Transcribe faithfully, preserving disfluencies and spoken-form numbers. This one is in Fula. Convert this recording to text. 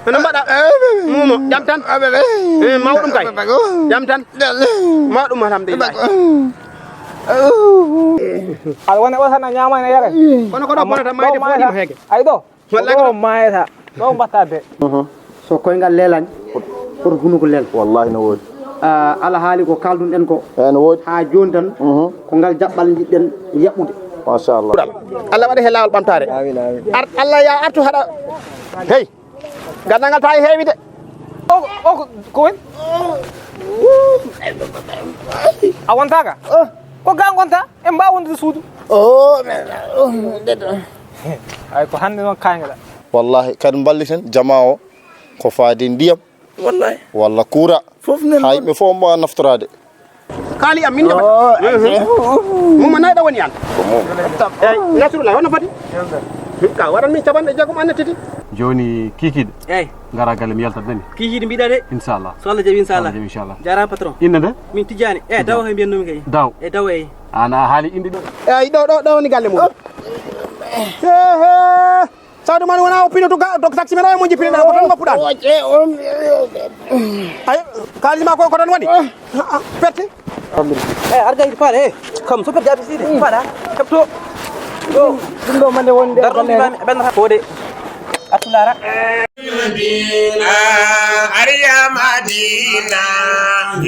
Hono mbaɗa? Muumo, jam tan? Eh, mawɗum kay. Jam tan? Mawɗum, alhamdulillah. Aɗa wona o tan a ñaama ene yara. Kono ko ɗo bonata mayde fof ɗimo heege. Ay ɗo. Wallahi ko ɗo mayata. Ɗo mbatta de. So koyngal leelani, hoto hunuko leel. Wallahi no woodi. Ah, ala haali ko kaldun ɗen ko. Eh, no woodi. Haa jooni tan, ko ngal jaɓɓal njiɗɗen yaɓɓude. Machallah. Allah waɗa he laawol ɓamtaare. Amin, amin. Ar-, Allah ya artu haɗa. Hey. Ganndangal taa e heewi de. O, o, ko, ko woni? A wontaka? Ko ga gonta? En mbaawa wondude suudu? O, men, o, men, ay, ko hannde noon kaangeɗa. Wallahi, kadi mballiten jamaa o ko faade ndiyam. Wallahi. Walla kuura. Fof nen. Haa yimɓe fof mbaawa naftoraade. Kaali am, min njaɓata. Mum ma nayɗo woni an. Ko mum. Eyi, Nasrullah, hono foti? Ka waɗan min capanɗe jeegom annatiti. Jooni kiikiiɗe. Eyi. Ngara galle mi yaltat nani. Kiikiiɗe mbiɗa de. Inchallah. So Allah jaɓi, inchallah. So Allah jaɓi, inchallah. Jaaraama patron. Innde nde? Min Tijjaani. Eyi, Tijjaani. Daw he mbiyannoomi kay. Daw. Eyi, Daw, eyi. An a haali innde ɗo? Eyi, ɗo, ɗo, ɗo woni galle mum. He, he. Sawtu man wona o pinoto ga, dok taxi men o e mo jippinoɗa, ko tan ngoppuɗa. Ay, kaalis ma ko, ko tan waɗi. Ah, ah, perte. Eh, arga iri faale, eh. Kam so perte abi sidi, faala. Kepto. Ɗo. Ɗum ɗo mande wonde. Dar ɗum ɗiɓami, ɓen ha. Fode. Atulara. Madina, ariya Madina.